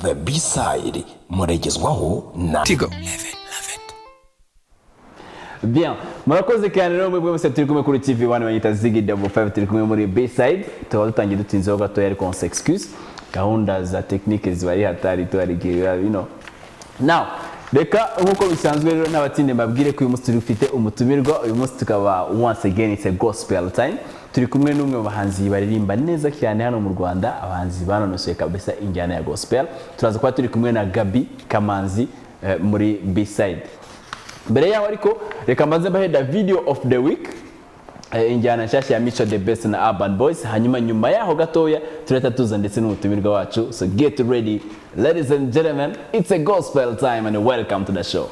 The B-side muregezwaho na Tigo. Bien, murakoze cyane rero mwebwe mwese turi kumwe kuri TV One. Banyita Ziggy 55, turi kumwe muri B-side. Tuba dutangiye dutinzeho gatoya, ariko on s'excuse, gahunda za technique ziba ari hatari, tuhari igihe biba bino. Now reka nk'uko bisanzwe rero n'abatinde mbabwire ko uyu munsi dufite umutumirwa. Uyu munsi tukaba, once again, it's a gospel time. Turi kumwe n'umwe mu bahanzi baririmba neza cyane hano mu Rwanda, abahanzi banonosoye kabisa injyana ya gospel. Turaza kuba turi kumwe na Gaby Kamanzi muri B-side. Mbere yaho ariko reka mbanze mbaheda video of the week, injyana nshyashya ya Mico The Best na Urban Boys. Hanyuma nyuma yaho gatoya turahita tuza ndetse n'umutumirwa wacu. So get ready, ladies and gentlemen, it's a gospel time and welcome to the show.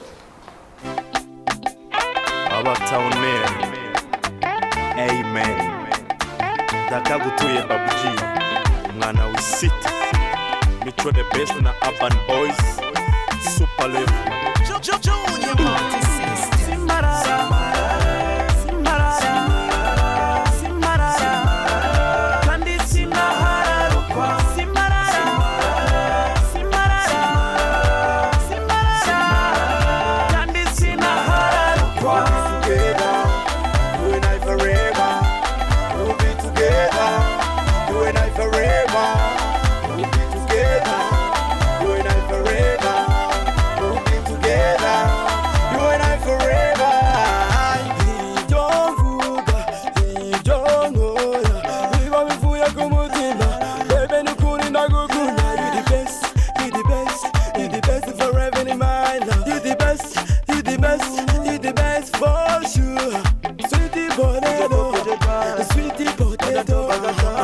Abatown man, amen. Ndakagutuye Babu G, umwana w'isiti, Mico The Best na Urban Boys, super level. Simbarara, simbarara, simbarara, kandi sinahararukwa. Simbarara, simbarara, simbarara, kandi sinahararukwa. Together, you and I forever. We'll be together, you and I forever. We'll be together, you and I forever. We'll be together, you and I forever. Ibyo mvuga, ibyo nkora biba bivuye ku mutima, baby, ni ukuri ndagukunda. You the best, you the best, you the best forever in my life. You the best, you the best, you the best for sure. Sweetie potato, sweetie potato, I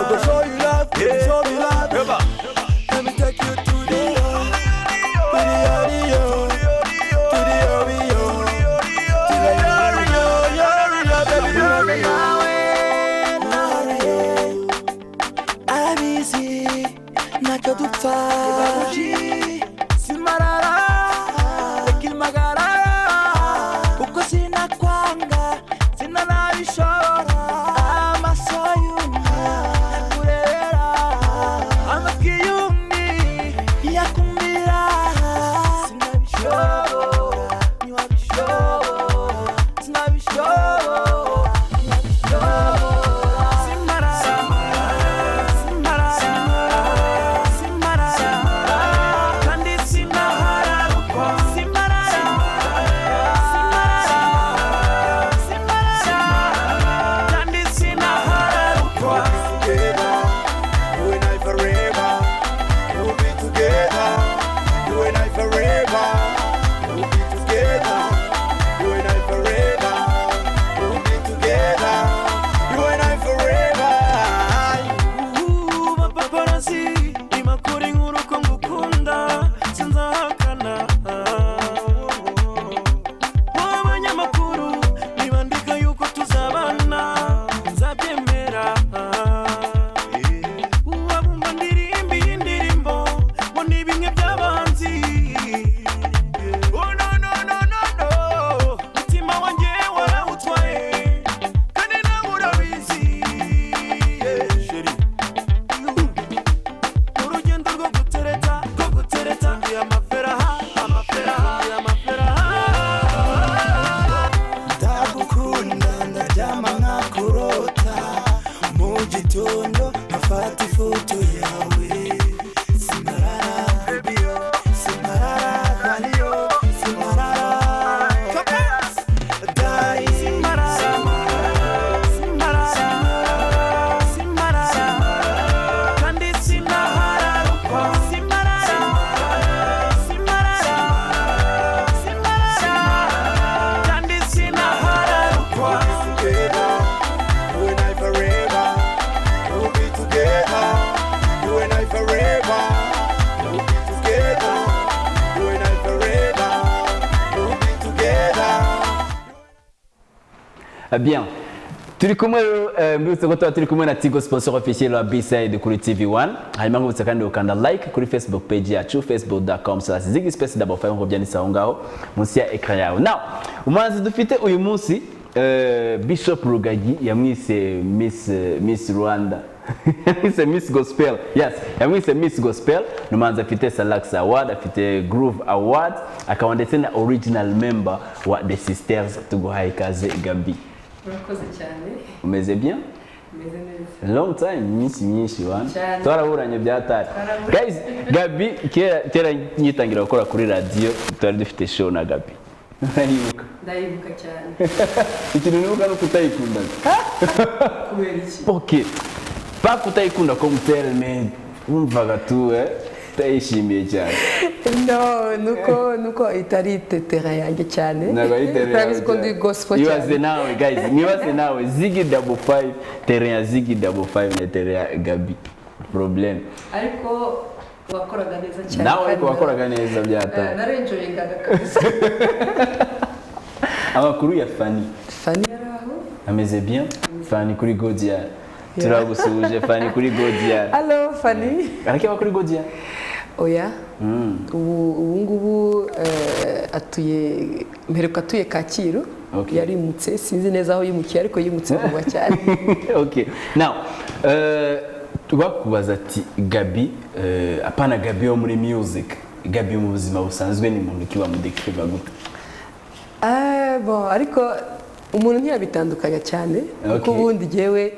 go show you love, show me love. Let me take you to the to the area, to the area, area, baby, area. Nawe arabizi ntacyo dupfa. Simarara, reka impagarara, kuko sinakwanga, sinanabishobora. Amaso yumye akurebera, amatwi yumye yakumvira. Sinabishobora, ntiwabishobora, sinabishobora, ntiwabishobora. Simbarara, simbarara, simbarara, kandi sinahararukwa. Simbarara, simbarara, simbarara, kandi sinahararukwa. Together, you and I forever. We'll be together, you and I forever. We'll be together, you and I forever. We'll be together, you and I forever. Paparazzi imakuru inkuru ko ngukunda, sinzahakana. Abanyamakuru nibandika yuko tuzabana, nzabyemera. Wabumva ndirimba iyi ndirimbo ngo ni bimwe by'abahanzi. Oh, no, no, no, no, no, umutima wanjye warawutwaye kandi nawe urabizi. Yeah, chérie, urugendo rwo gutereta amaferaha, amaferaha, amaferaha. Ndagukunda, ndaryama nkakurota, mu gitondo nkafata ifoto yawe. Simarara baby yo, simarara dali yo, simarara dali. Simbarara, simbarara, simbarara, kandi sinahararukwa. Simbarara, simbarara, simbarara, kandi sinahararukwa. Together, you and I forever. We'll be together, you and I forever. We'll be together, you and I forever. We'll be together. Bien, turi kumwe rero, mbibutse ko tuba turi kumwe na Tigo, sponsor officiel wa B-side kuri TV1. Hanyuma nkubutse kandi ukanda like kuri Facebook page yacu, facebook.com/ziggy space 55, nk'uko byanditse aho ngaho munsi ya écran yawe. Now umuhanzi dufite uyu munsi, Bishop Rugagi yamwise Miss Rwanda. Yamwise Miss Gospel. Yes, yamwise Miss Gospel. Ni umuhanzi afite Salax Award, afite Groove Award, akaba ndetse na original member wa The Sisters. Tuguhaye ikaze, Gabi. Murakoze cyane. Umeze bien? Meze neza. Long time, iminsi myinshi wana. Cyane. Twaraburanye byatari. Twaraburanye. Guys, Gabi kera kera nyitangira gukora kuri radio twari dufite show na Gabi. Urayibuka? Ndayibuka cyane. Ikintu nibuka ni uko utayikundaga. Kubera iki? Ok, pas kutayikunda comme tel, mais wumvaga tu utayishimiye cyane. No, nuko itari terrain yanjye cyane. Ntabwo ari terrain yawe Urabizi ko ndi cyane. gospel Ibaze cyane. nawe guys, mwibaze nawe Ziggy Double Five, terrain ya Ziggy Double Five na terrain ya Gabi, problème. Ariko wakoraga neza cyane. Nawe ariko kandi wakoraga neza byatari. Narenjoyingaga kabisa. Amakuru ya Fanny? Fanny yari aho. Ameze bien. Fanny kuri Godian, turagusuhuje Fanny kuri Godian. Allo, Fanny. Arakiba kuri Godian? Oya. Ubu ngubu atuye, mperuka atuye Kacyiru. Okay. Yarimutse, sinzi neza aho yimukiye, ariko yimutse vuba cyane. Okay, now bakubaza ati Gabi, apana Gabi wo muri music, Gabi mu buzima busanzwe ni muntu ki, bamudekiriva gute? Ah, bon, ariko umuntu ntiyabitandukanya cyane kuko ubundi jyewe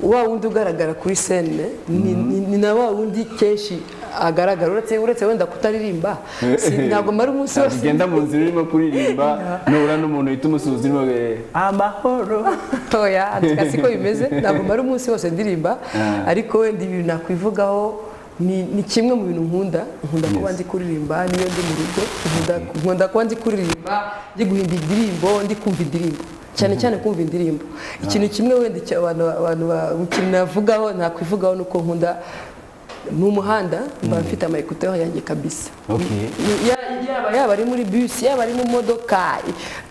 wa wundi ugaragara kuri scène ni na wa wundi kenshi agaragara, uretse wenda kutaririmba. Ntabwo mara umunsi Ntabwo wose ugenda mu nzira urimo kuririmba, nubura n'umuntu uhita umusuhuza urimo amahoro. Oya, en tout cas siko bimeze, ntabwo mara umunsi wose ndirimba. Ariko wenda ibintu nakwivugaho ni kimwe mu bintu nkunda kuba ndi kuririmba niyo ndi mu rugo, nkunda kuba ndi kuririmba, ndi guhimba indirimbo, ndi kumva indirimbo cyane cyane, kumva indirimbo. Ikintu kimwe wenda icyo abantu ikintu navugaho, nakwivugaho, ni uko nkunda mu muhanda mba mfite ama écouteurs yanjye kabisa. Yaba ari muri bus, yaba ari mu modoka,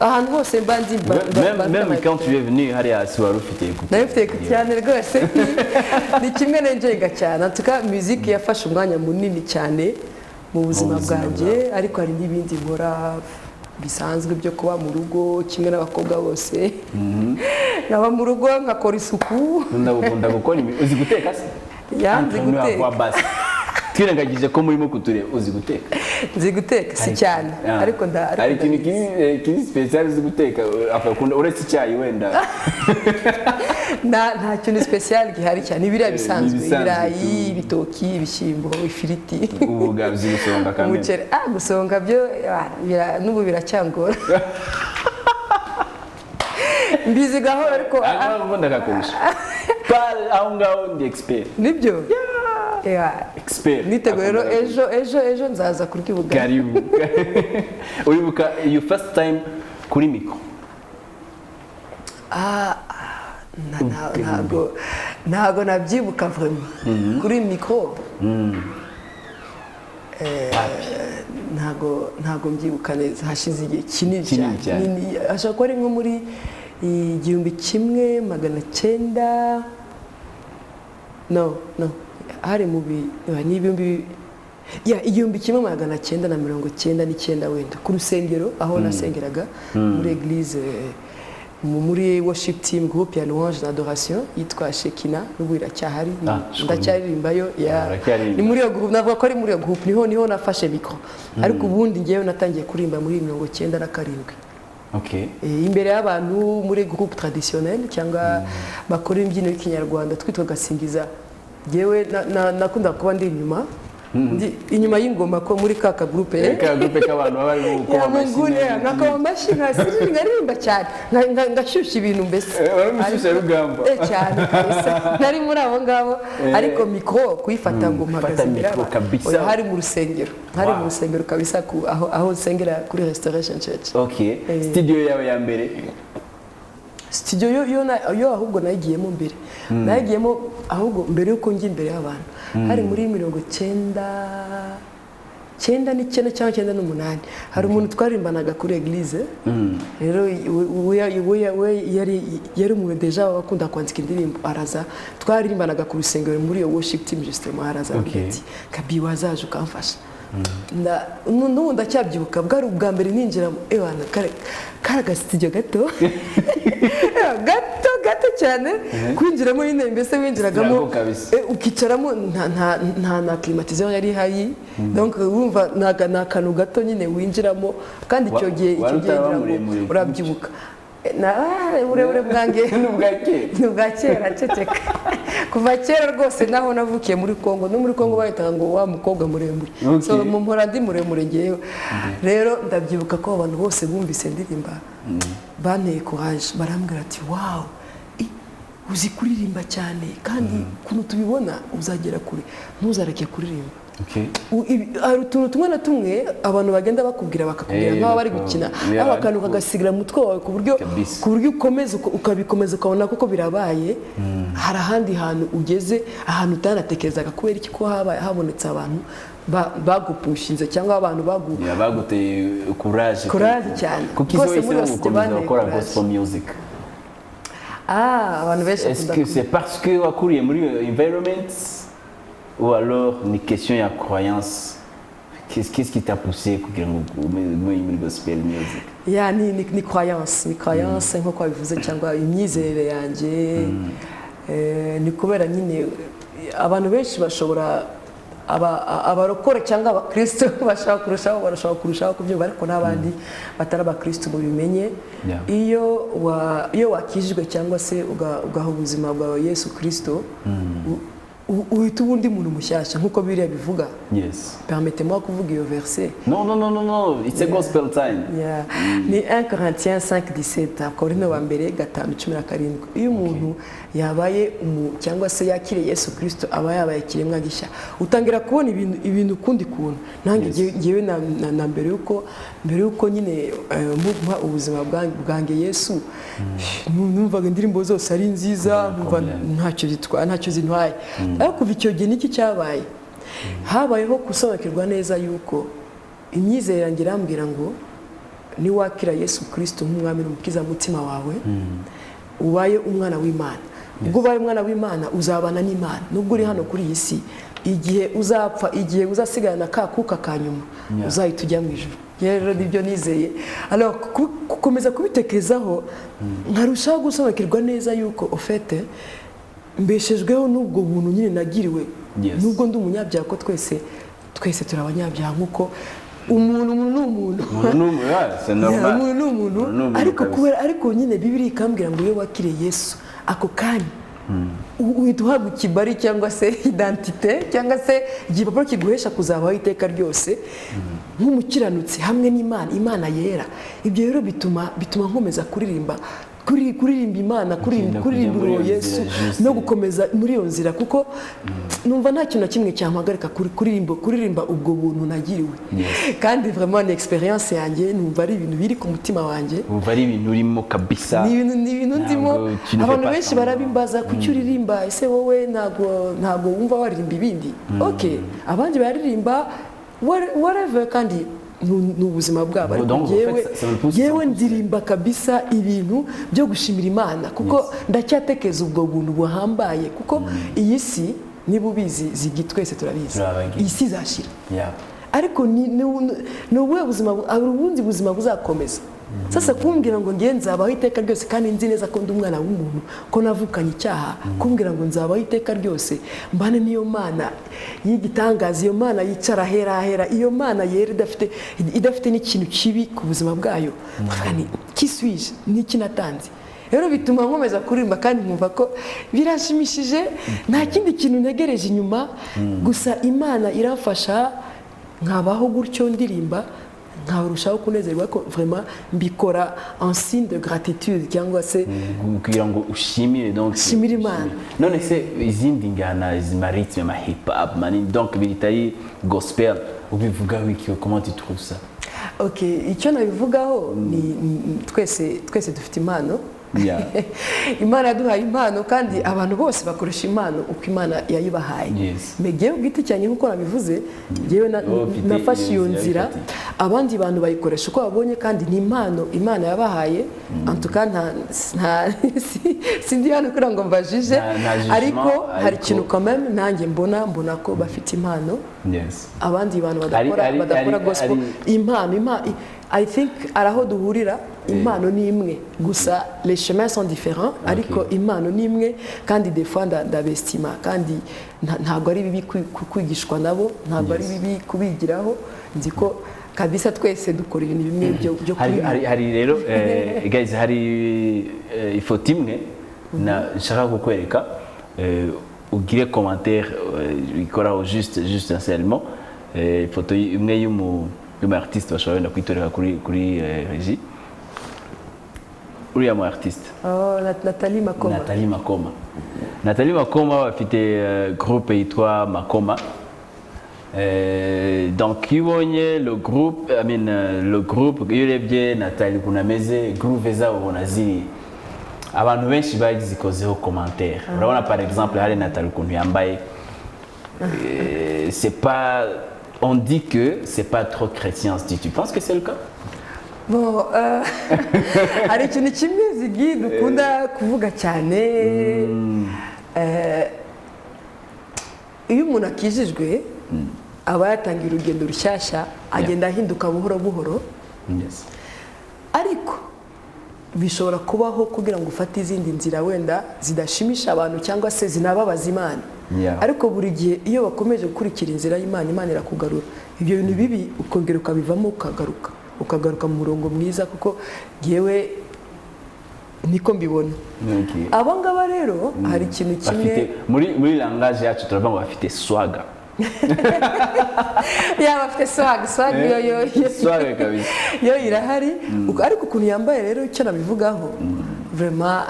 ahantu hose mba ndi mba mfite Même ama quand tu es venu hariya hasi wari ufite écouteur. Nari mfite écouteurs cyane rwose. Ni kimwe nenjenga cyane. En tout cas musique yafashe umwanya munini cyane mu buzima buzima. bwanjye, ariko hari n'ibindi nkora bisanzwe byo kuba mu rugo kimwe n'abakobwa bose, nkaba mu rugo nkakora isuku. Ndagukunda gukora uzi guteka se? Ya, nzi Entre nous, à guteka. voix basse. Twirengagije ko murimo kutureba, uzi guteka? Nzi guteka, si cyane, ariko Hari ikintu ndabizi. kiri special uzi guteka? Uretse icyayi wenda. Nta kintu special gihari cyane, ni biriya bisanzwe. Ni ibisanzwe. Ibirayi, ibitoki, ibishyimbo, ifiriti. Ubu uzi gusonga kamere? Umuceri. Ah, gusonga byo n'ubu biracyangora. Mbizi gahoro, ariko Aho ngaho ndakakurusha. Aho ngaho ndi expert. Nibyo. Yeah. Expert. Niteguye rero, ejo nzaza kurya ubugari. Karibu. Uribuka your first time kuri micro? Ah, ntabwo nabyibuka vraiment kuri micro. Ntabwo mbyibuka neza, hashize igihe kinini. Kinini cyane. Cyane. Hashobora kuba ari nko muri 1900, no, hari mu bi ni ibihumbi ya 1999 wenda, ku rusengero aho nasengeraga muri église, muri worship team, groupe ya louange na adoration yitwa Shekina. N'ubu iracyahari. Ah, Ndacyaririmbayo ya. Uracyaririmba. Ni muri iyo groupe, navuga ko ari muri iyo groupe niho nafashe micro. Ariko ubundi ngewe natangiye kuririmba muri 97. Imbere y'abantu muri groupe traditionnel cyangwa bakora imbyino y'ikinyarwanda twitwaga Singiza. Ngewe nakundaga kuba ndi inyuma, ndi inyuma y'ingoma ko muri ka kagroupe. Ka groupe k'abantu baba barimo gukoma amashyi. Mungune nkakoma amashyi, nkaririmba cyane, ngashyushya ibintu mbese. Wari umushyushyarugamba. Cyane kabisa, nari muri abo ngabo. Ariko micro kuyifata ngo mpagaze Gufata imbere micro y'abantu, kabisa. oya, hari mu rusengero, hari mu rusengero kabisa, aho nsengera kuri Restoration Church. Okay, studio yawe ya mbere? Studio yo ahubwo nayigiyemo mbere, nayigiyemo ahubwo mbere yuko njya imbere y'abantu. Hari muri 99 cyangwa 98. Hari umuntu twaririmbanaga kuri église rero, we yari umuntu déjà wakunda kwandika indirimbo. Araza, twaririmbanaga ku rusengero muri iyo worship team justement, araza arambwira ati: "Gabi, wazaje ukamfasha?" N'ubu ndacyabyibuka, bwari ubwa mbere ninjira ewana kari agasitidiyo gato. Ewa, gato gato. gato cyane, kwinjiramo nyine, mbese winjiragamo Struggle kabisa. Ukicaramo, nta na climatiseur yari ihari. Donc urumva ni akantu gato nyine winjiramo, kandi icyo gihe Wari icyo gihe utaraba ngira ngo muremure. Urabyibuka. Uburebure bwanjye Ni ubwa kera. Ni ubwa kera, ceceka. Kuva kera rwose, naho navukiye muri Congo, no muri Congo bahitaga ngo wa mukobwa muremure. So mu mpora ndi muremure ngewe. Rero ndabyibuka ko abantu bose bumvise ndirimba banteye courage, barambwira ati: "Wow, uzi kuririmba cyane, kandi ukuntu tubibona uzagera kure, ntuzareke kuririmba." Hari utuntu tumwe na tumwe abantu bagenda bakubwira, bakakubwira nk'aho bari gukina, aho akantu kagasigara mu mutwe wawe ku buryo Kabisa. ku buryo ukomeza ukabikomeza, ukabona koko birabaye. Hari ahandi hantu ugeze, ahantu utanatekerezaga. Kubera iki? Ko habaye habonetse abantu bagupushinze cyangwa abantu bagu Yeah, baguteye courage. Courage cyane. Kuki Rwose wahisemo muri Rosite gukomeza banteye gukora courage. gospel music? Ah, abantu benshi Est-ce bakunda que c'est parce que wakuriye muri iyo environment ou alors ni question ya croyance? Qu'est-ce qui t'a poussé kugira ngo ugume muri gospel music? Ya, ni croyance, ni croyance nk'uko wabivuze, cyangwa imyizerere yanjye. Ni kubera nyine abantu benshi bashobora, abarokore cyangwa abakristo bashobora kurushaho, barashobora kurushaho kubyumva, ariko n'abandi batari abakristo mubimenye. Iyo wakijijwe cyangwa se ugaha ubuzima bwawe Yesu Kristo, uhita uba undi muntu mushyashya nk'uko biriya bivuga. Permettez-moi kuvuga iyo verset. Non, non, non, non, non, it's a gospel time. Yeah. Ni 1 Corinthiens 5 17, Abakorinto ba mbere 5:17. Iyo umuntu yabaye cyangwa se yakiriye Yesu Kristo, aba yabaye ikiremwa gishya, utangira kubona ibintu ukundi kuntu. Nanjye ngewe na mbere yuko nyine mpa ubuzima bwanjye Yesu, numvaga indirimbo zose ari nziza, nkumva ntacyo zitwaye, ntacyo zintwaye. Ariko kuva icyo gihe niki cyabaye? Habayeho gusobanukirwa neza yuko imyizerere yanjye irambwira ngo niwakira Yesu Kirisito nk'umwami n'umukiza mutima wawe, ubaye umwana w'Imana. Ubwo ubaye umwana w'Imana, uzabana n'Imana nubwo uri hano kuri iyi si. Igihe uzapfa, igihe uzasigarana ka kuka ka nyuma, uzahita ujya mu ijuru. Rero nibyo nizeye. Alors, gukomeza kubitekerezaho, nkarushaho gusobanukirwa neza yuko au fait mbeshejweho n'ubwo buntu nyine nagiriwe, nubwo ndi umunyabyaha, ko twese twese turi abanyabyaha, nk'uko umuntu ni umuntu. Umuntu ni umuntu, yeah, c'est normal. Umuntu ni umuntu. Umuntu ni umuntu Ariko kabisa. kubera, ariko nyine Bibiliya ikambwira ngo iyo wakiriye Yesu, ako kanya uhita uhabwa ikibari cyangwa se identité cyangwa se igipapuro kiguhesha kuzabaho iteka ryose nk'umukiranutsi hamwe n'Imana, Imana yera. Ibyo rero bituma nkomeza kuririmba, kuririmba Imana, Kugenda kuririmba kujya muri uwo iyo Yesu nzira, juste. no gukomeza muri iyo nzira, kuko numva nta kintu na kimwe cyampagarika kuririmba ubwo buntu nagiriwe. Kandi vraiment ni experience yanjye, numva ari ibintu biri ku mutima wanjye. Wumva ari ibintu urimo kabisa. Ni ibintu ndimo. Ntabwo tu ne fais Abantu pas benshi semblant. barabimbaza: "Kuki uririmba? Ese wowe ntabwo wumva waririmba ibindi?" Ok, abandi baririmba whatever, kandi ni ubuzima bwabo, ariko Donc, en fait, njyewe ça me pousse, njyewe ça me pousse. ndirimba kabisa ibintu byo gushimira Imana, kuko ndacyatekereza ubwo buntu buhambaye, kuko iyi si, niba ubizi Zigi, twese turabizi, Turabagizi. iyi si izashira. Ariko ni ubuhe buzima hari ubundi buzima buzakomeza. Sasa kumbwira ngo ngiye nzabaho iteka ryose, kandi nzi neza ko ndi umwana w'umuntu, ko navukanye icyaha, kumbwira ngo nzabaho iteka ryose mbane n'iyo Mana y'igitangaza, iyo Mana yicara ahera ahera, iyo Mana yera idafite n'ikintu kibi ku buzima bwayo, nkavuga nti: "Qui suis-je? N'iki natanze?" Rero bituma nkomeza kuririmba, kandi nkumva ko birashimishije, nta kindi kintu ntegereje inyuma. Gusa Imana iramfasha nkabaho gutyo ndirimba, nkarushaho kunezerwa ko vraiment mbikora en signe de gratitude cyangwa se Kugira ngo ushimire, donc. Shimira Imana. None se izindi njyana, izi ma rythme, ma hip hop mani, donc bitari gospel, ubivugaho iki? Comment tu trouves ça? Ok, icyo nabivugaho ni twese twese dufite impano. Imana yaduhaye impano, kandi abantu bose bakoresha impano uko Imana yayibahaye. Mais jyewe ku giti cyanjye, nk'uko nabivuze, jyewe Wowe ufite nafashe iyo iyo nzira nzira. wifatiye. Abandi bantu bayikoresha uko babonye, kandi ni impano Imana yabahaye. En tout cas, nta sindi hano kugira ngo mbajije, Nta jugement, ariko hari ikintu quand même nanjye mbona ko bafite impano. Abandi bantu badakora badakora gospel, impano I think ari aho duhurira. Impano ni imwe gusa, les chemins sont différents, ariko impano ni imwe. Kandi des fois ndabestima, kandi ntabwo ari bibi kwigishwa nabo, ntabwo ari bibi kubigiraho. Nzi ko kabisa twese dukora ibintu bimwe byo Hari kuririmba. Hari rero, guys, hari ifoto imwe na nshaka kukwereka, ugire commentaire ikoraho juste sincèrement. Ifoto imwe y'umu artiste bashobora wenda kwitorera kuri régie, uriya mu artiste. Oh, Nathalie Makoma. Nathalie Makoma. Nathalie Makoma bafite groupe yitwa Makoma. Donc iyo ubonye le groupe, I mean, le groupe, iyo urebye Nathalie ukuntu ameze, groove zabo ubona ziri, abantu benshi bazikozeho commentaire. Urabona par exemple hari Nathalie ukuntu yambaye, c'est pas, on dit que c'est pas trop chrétien. Tu penses que c'est le cas? Bon, hari ikintu kimwe zigi dukunda kuvuga cyane. Iyo umuntu akijijwe aba yatangiye urugendo rushyashya, agenda ahinduka buhoro buhoro. Ariko bishobora kubaho kugira ngo ufate izindi nzira wenda zidashimisha abantu cyangwa se zinababaza Imana. Ariko buri gihe iyo bakomeje gukurikira inzira y'Imana, Imana irakugarura ibyo bintu bibi, ukongera ukabivamo, ukagaruka mu murongo mwiza, kuko yewe niko mbibona. Abo ngaba rero hari ikintu kimwe Bafite muri langage yacu turavuga ngo bafite swaga. Yaba afite swag, swag yo Swag kabisa. yo irahari. Ariko ukuntu yambaye rero, icyo nabivugaho vraiment,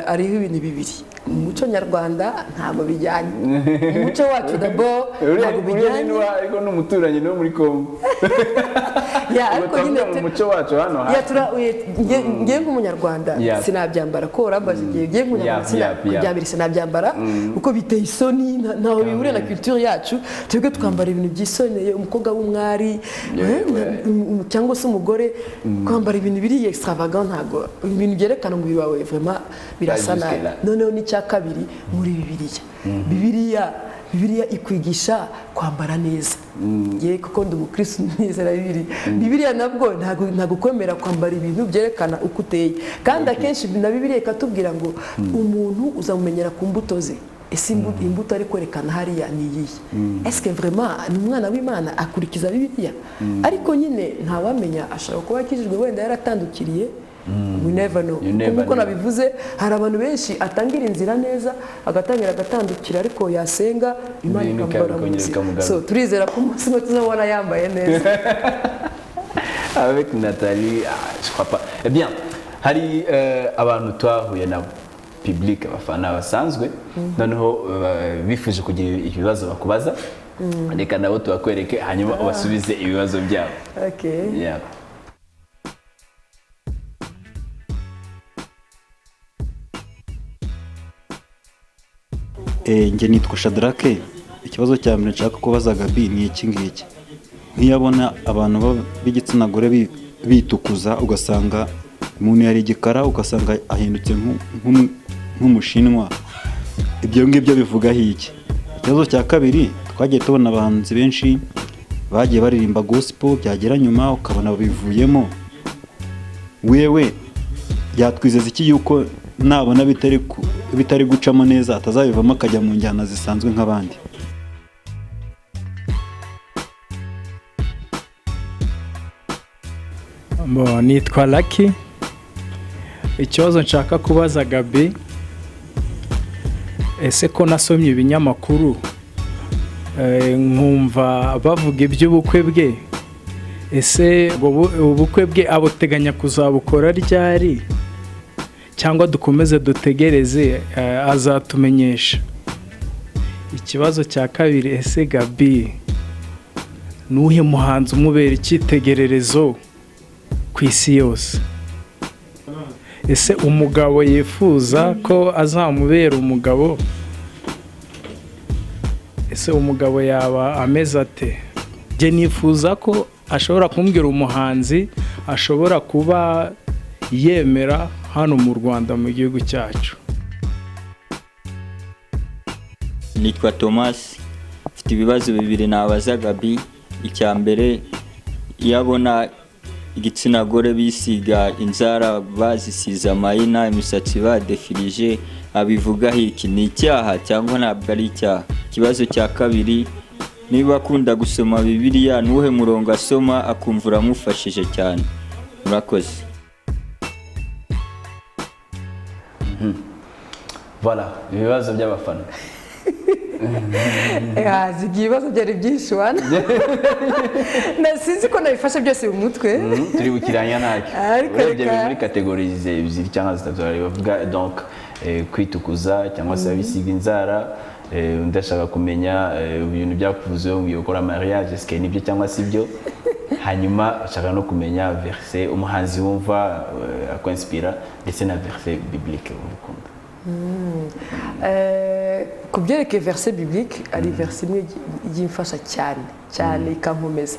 hariho ibintu bibiri. Mu muco nyarwanda ntabwo bijyanye, mu muco wacu d'abord ntabwo Uriya bijyanye. Ariko ni umuturanyi no muri Congo. Ya, ariko nyine mu muco wacu hano Ya, ngiye nk'umunyarwanda sinabyambara, ko urambaza igihe ngiye nk'umunyarwanda bya mbere sinabyambara kuko biteye isoni, ntaho bihuriye na culture yacu. Twebwe twambara ibintu byisoneye, umukobwa w'umwari cyangwa se umugore kwambara ibintu biri extravagant, ntabwo ibintu byerekana umubiri wawe vraiment birasa Jusque nabi. là. Noneho n'icya kabiri, muri Bibiliya ikwigisha kwambara neza. Ye, kuko ndi umukristo nizera Bibiliya. Bibiliya nabwo ntabwo kwemera kwambara ibintu byerekana uko uteye. Kandi akenshi na Bibiliya ikatubwira ngo umuntu uzamumenyera ku mbuto ze. Ese imbuto ari kwerekana hariya ni iyihe? Est-ce que vraiment ni umwana w'Imana, akurikiza Bibiliya? Ariko nyine ntawamenya, ashobora kuba akijijwe wenda yaratandukiriye. We never know. You never Kuko know. nabivuze, hari abantu benshi atangira inzira neza, agatangira agatandukira, ariko yasenga Imana Ibintu ikamugara mu ikongera nzira. ikamugarura. So turizera ko umunsi umwe tuzabona yambaye neza. Avec Nathalie, ah, je crois pas. Eh bien, hari abantu twahuye nabo, public, abafana basanzwe, noneho bifuje kugira ibibazo bakubaza. Reka nabo tubakwereke, hanyuma ubasubize ibibazo byabo. Okay. Yeah. Njye nitwa Shadrake. Ikibazo cya mbere nshaka kubaza Gabi ni iki ngiki: nk'iyo abona abantu b'igitsina gore bitukuza, ugasanga umuntu yari igikara, ugasanga ahindutse nk'umushinwa, ibyo ngibyo bivugaho iki? Ikibazo cya kabiri, twagiye tubona abahanzi benshi bagiye baririmba gospel, byagera nyuma ukabona babivuyemo. Wewe yatwizeza iki yuko nabona bitari gucamo neza atazabivamo akajya mu njyana zisanzwe nk'abandi? Bo, nitwa Lucky. Ikibazo nshaka kubaza Gabi: ese ko nasomye ibinyamakuru, nkumva bavuga iby'ubukwe bwe, ese ubwo ubukwe bwe abuteganya kuzabukora ryari, cyangwa dukomeze dutegereze, azatumenyesha? Ikibazo cya kabiri: ese Gabi nuhe muhanzi umubera icyitegererezo ku isi yose? Ese umugabo yifuza ko azamubera umugabo, ese umugabo yaba ameze ate? Njye nifuza ko ashobora kumbwira umuhanzi ashobora kuba yemera hano mu Rwanda, mu gihugu cyacu. Nitwa Thomas, mfite ibibazo bibiri nabaza Gabi. Icya mbere, iyo abona igitsina gore bisiga inzara, bazisize amayina, imisatsi badefirije, abivugaho iki? Ni icyaha cyangwa ntabwo ari icyaha? Ikibazo cya kabiri, niba akunda gusoma Bibiliya, nuwuhe murongo asoma akumva uramufashije cyane? Murakoze. Voilà, ibibazo by'abafana. Zigiye, ibibazo byari byinshi wana. Sinzi ko nabifashe byose mu mutwe. Turi bukiranya ntacyo. Ariko urebye reka- biri muri catégories ebyiri cyangwa zitatu. Hari bavuga donc kwitukuza cyangwa se abisiga inzara, undi ashaka kumenya ibintu byakuvuzeho ngo gukora mariage, est-ce que nibyo cyangwa si byo? Hanyuma ashaka no kumenya verset, umuhanzi wumva akwinspira, ndetse na verset biblique wumva ukunda. Ku byerekeye verset biblique, ari verset imwe ijya imfasha cyane cyane ikankomeza,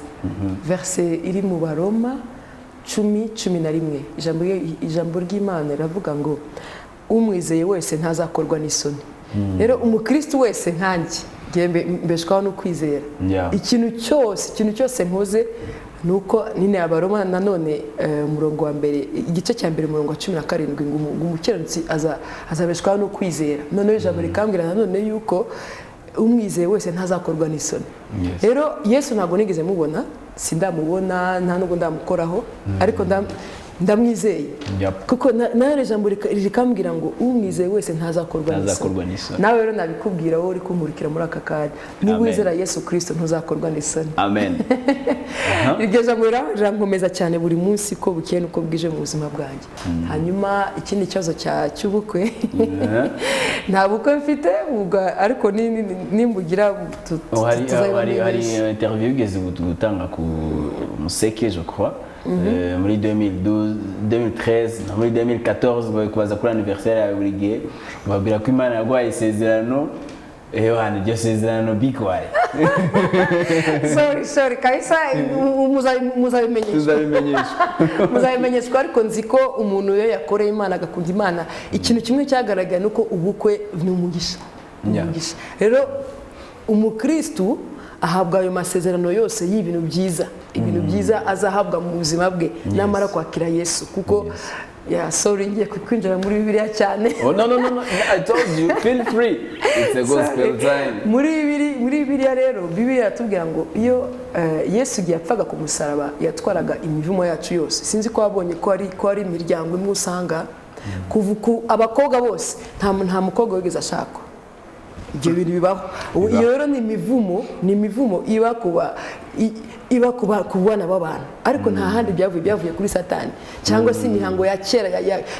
verset iri mu Baroma 10:11. Ijambo ry'Imana riravuga ngo umwizeye wese ntazakorwa n'isoni. Rero umukristo wese nkanjye, njye mbeshwaho no kwizera. Ikintu cyose nkoze ni uko nyine Abaroma nanone, umurongo wa mbere, igice cya mbere, umurongo wa 17, ngo umukiranutsi azabeshwaho no kwizera. Noneho ijambo rikambwira nanone yuko umwizeye wese ntazakorwa n'isoni. Rero Yesu ntabwo nigeze mubona, sindamubona, nta nubwo ndamukoraho, ariko ndamwizeye kuko nawe ijambo rikambwira ngo umwizeye wese ntazakorwa Ntazakorwa n'isoni. n'isoni. Nawe rero nabikubwira, wowe uri kumurikira muri aka kanya, niba Amen. wizera Yesu Kirisito ntuzakorwa n'isoni. Amen. Iryo jambo rirankomeza cyane buri munsi, ko bukeye n'uko bwije mu buzima bwanjye. Hanyuma ikindi kibazo cy'ubukwe, nta bukwe mfite ubwo, ariko nimbugira Oh, hari tuzabibamenyesha. Interview wigeze gutanga ku Museke, je crois, muri 2012, 2013 no muri 2014, bari kubaza kuri anniversaire yawe buri gihe, babwira ko Imana yaguhaye isezerano. Yohana, iryo sezerano bikwaye? Sorry, sorry kabisa, muzabimenyeshwa. Tuzabimenyeshwa. Muzabimenyeshwa. Ariko nzi ko umuntu iyo yakoreye Imana, agakunda Imana, ikintu kimwe cyagaragaye ni uko ubukwe ni umugisha. Ni umugisha. Rero umukristu ahabwa ayo masezerano yose y'ibintu byiza, ibintu byiza azahabwa mu buzima bwe namara kwakira Yesu. Kuko ya, sorry, ngiye kwinjira muri Bibiliya cyane. Oh, no, no, no, no, I told you, feel free, it's a gospel time. Muri Bibiliya rero, Bibiliya iratubwira ngo iyo Yesu igihe yapfaga ku musaraba yatwaraga imivumo yacu yose. Sinzi ko wabonye ko hari imiryango imwe usanga kuva ku abakobwa bose nta mukobwa wigeze ashakwa. Ibyo bintu bibaho. Ubu iyo rero ni imivumo iba ku bana b'abantu, ariko nta handi byavuye, kuri Satani cyangwa se imihango ya kera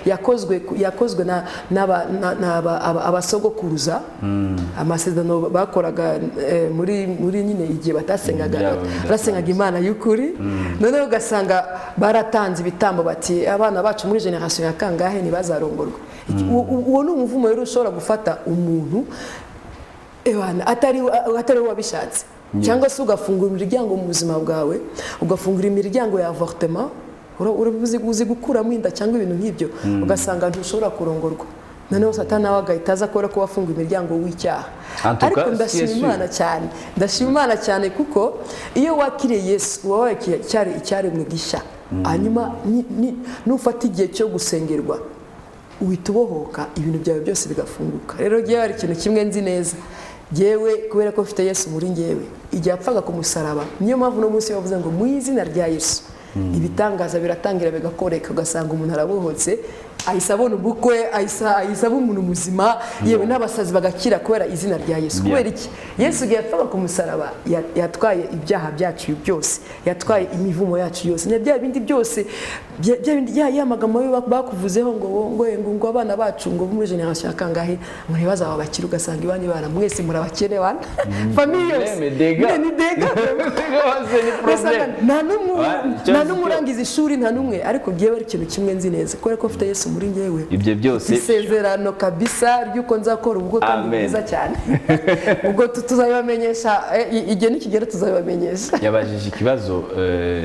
yakozwe n'abasogokuruza, amasezerano bakoraga muri nyine igihe batasengaga Byabo bidasanzwe. basengaga Imana y'ukuri. Noneho ugasanga baratanze ibitambo bati abana bacu muri génération ya kangahe ntibazarongorwe. Uwo ni umuvumo rero ushobora gufata umuntu, ewana, atari we wabishatse, cyangwa se ugafungura imiryango mu buzima bwawe, ugafungura imiryango ya avortement, uzi gukuramo inda cyangwa ibintu nk'ibyo, ugasanga ntushobora kurongorwa. Noneho Satani nawe agahita aza kubera ko wafunga imiryango w'icyaha. En tout Ariko cas, ndashima c'est sûr. Imana cyane, ndashima Imana cyane, kuko iyo wakiriye Yesu uba wakiriye icyaremwe gishya. Hanyuma nufata igihe cyo gusengerwa, uhita ubohoka, ibintu byawe byose bigafunguka. Rero ngewe hari ikintu kimwe nzi neza, ngewe kubera ko mfite Yesu muri ngewe igihe apfaga ku musaraba, niyo mpamvu uno munsi bavuze ngo mu izina rya Yesu ibitangaza biratangira bigakoreka, ugasanga umuntu arabohotse, ahise abona ubukwe, ahise aba umuntu muzima, yewe n'abasazi bagakira kubera izina rya Yesu. Kubera iki? Yesu igihe yapfaga ku musaraba yatwaye ibyaha byacu byose, yatwaye imivumo yacu yose na bya bindi byose, bya bindi ya magambo mabi bakuvuzeho ngo abana bacu ngo muri génération ya kangahe ngo ntibazaba abakire, ugasanga iwanyu bana mwese murabakene bana, famille yose. Problème, dégâts. Ni dégâts. Ni Ugasanga problème. nta n'umwe Ouais, nta n'umwe urangiza ishuri, nta n'umwe. Ariko ngewe ari ikintu kimwe nzi neza, kubera ko mfite Yesu muri ngewe, Ibyo byose isezerano kabisa ry'uko nzakora ubukwe kandi Amen. bwiza cyane. Ubwo tuzabibamenyesha, igihe nikigera tuzabibamenyesha. Yabajije ikibazo